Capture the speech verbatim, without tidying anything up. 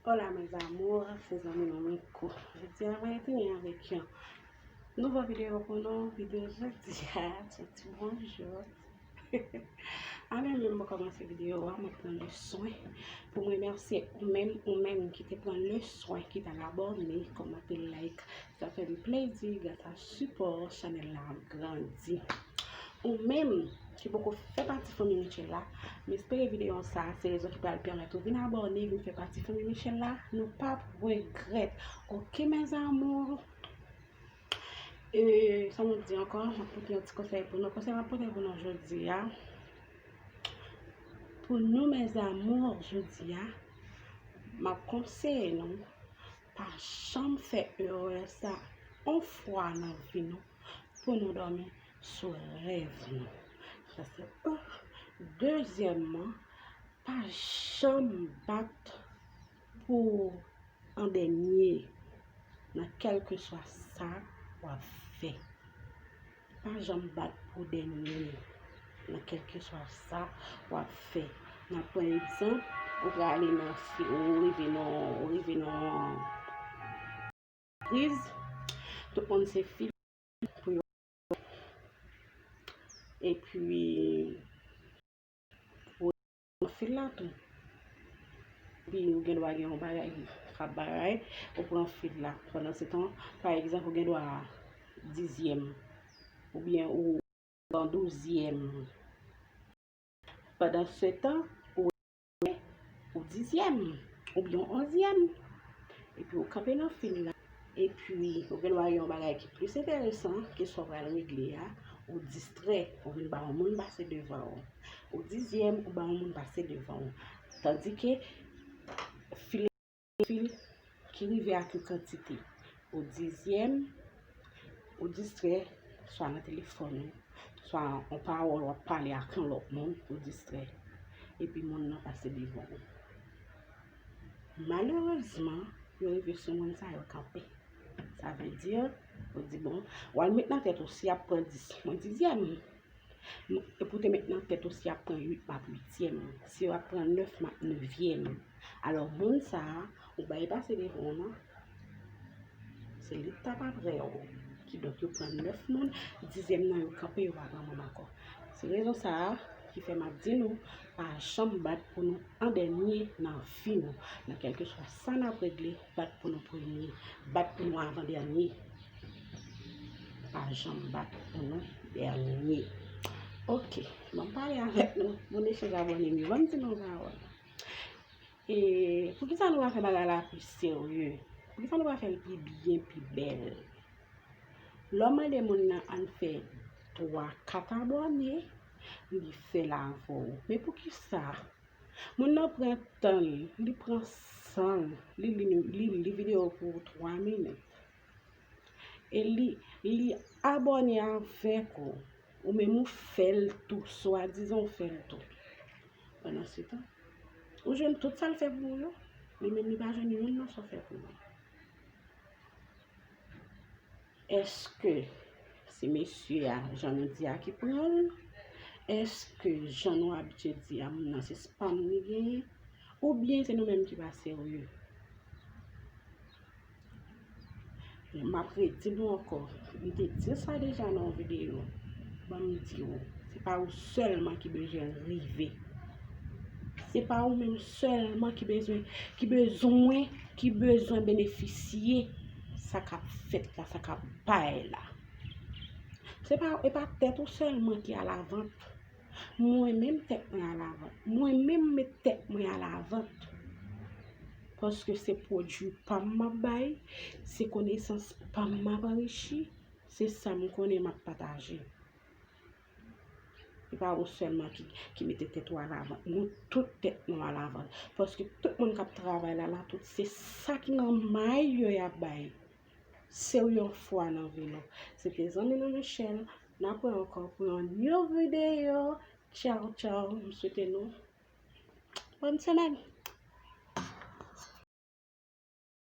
Hola mes amours, se zanmi nou Miko. Jodi a mwen retounen avèk yon nouvo videyo pou nou. Videyo jodi a, se ti bonjou. Anvan menm mwen kòmanse videyo a, mwen pran le swen pou mwen remèsye ou menm, ou menm ki te pran le swen, ki t al abòne, kòmante, like. Sa fè m plezi, gras a sipò, chanèl la ap grandi. Ou menm ki poko fè pati fanmi Michel la, m espere videyo sa a se rezon ki pral pèmèt ou vin abòne, vin fè pati fanmi Michel la. Nou p ap regrèt. Oke, mes amours. E, sa m ap di ankò, m ap pote yon ti konsèy pou nou. Konsèy m ap pote pou nou jodi a. Pou nou, mes amours, jodi a, m ap konseye nou, pa janm fè erè sa yon fwa nan vi nou, pou nou dòmi sou rèv nou. Sa se un. Dezyèmman, pa janm bat pou an dènye nan kèlkeswa sa w ap fè. Pa janm bat pou dènye nan kèlkeswa sa w ap fè. N ap pran egzanp, ou prale nan fi, ou rive nan, ou rive nan priz, tout moun se fil pou yo. Epi, ou nan fil la tou. Epi, ou gen dwa gen yon bagay k ap bay, ou pran fil la. Pandan se tan, pa egzanp, ou gen dwa dizyèm, oubyen ou pran douzyèm. Pandan se tan, ou ou dizyèm, oubyen onzyèm, epi ou kanpe nan fil la, epi ou gen dwa gen yon bagay ki plis enteresan ke sa w pral regle a, ou distrè, ou vin ba yon moun pase devan w. Ou dizyèm, ou ba yon moun pase devan w. Tandike fil, fil ki rive ak yon kantite. Ou dizyèm, ou distrè, swa nan telefòn ou, swa yon pawòl w ap pale ak yon lòt moun, ou distrè. Epi moun nan pase devan ou. Malerezman, yo rive sou moun sa yo kanpe. Sa vle di, yo di, bon, w al met nan tèt ou si y ap pran dis, mwen dizyèm. Epi w te met nan tèt ou si y ap pran uit, m ap uityèm. Si y ap pran nèf, m ap nevyèm. Alò, moun sa a, ou bay pase devan w nan, se li k t ap apre w. Kidonk, yo pran nèf moun, dizyèm nan yo kanpe, yo pa pran moun ankò. Se rezon sa a ki fè m ap di nou, pa janm bat pou nou an dènye nan vi nou. Nan kèlkeswa sa n ap regle, bat pou nou premye, bat pou nou avan dènye. Pa janm bat pou nou dènye. Oke, ban m pale avèk nou. Moun echanj abòne m yo, ban m di nou yon pawòl. E poukisa nou pa fè bagay la pi serye? Poukisa nou pa fè l pi byen, pi bèl? Lè w mande moun nan ann fè twa, kat abòne, li fè l avè w. Men poukisa? Moun nan pran tan l, li pran san l, li li, li li videyo pou twa minit. E li, li abòne avèk ou. Ou menm ou fè l tou, swadizan ou fè l tou. Pandan se tan, ou jwenn tout sa l fè pou ou yo, li menm li pa jwenn youn nan sa w fè pou li. Èske se mesye a, jan nou di a, ki pran l? Èske jan nou abitye di a, moun nan se spam li genyen? Oubyen se nou menm ki pa serye? M ap redi nou ankò, m te di sa deja nan yon videyo. Ban m di w, se pa ou sèlman ki bezwen rive. Se pa ou menm sèlman ki bezwen, ki bezwen, ki bezwen benefisye sa k ap fèt la, sa k ap bay la. Se pa, e pa tèt ou sèlman ki alavant. Mwen menm tèt mwen alavant. Mwen menm met tèt mwen alavant. Paske se pwodui pa m m ap bay, se konesans pa m m ap anrichi, se sa m konnen m ap pataje. E pa ou sèlman ki, ki mete tèt ou alavant. Nou tout tèt nou alavant. Paske tout moun k ap travay la, la tout, se sa ki nan may yo y ap bay. Se yon fwa nan vi nou. Se te zanmi nou Michel. N ap wè ankò pou yon new videyo. Tchaw, tchaw. M swete nou bòn semèn.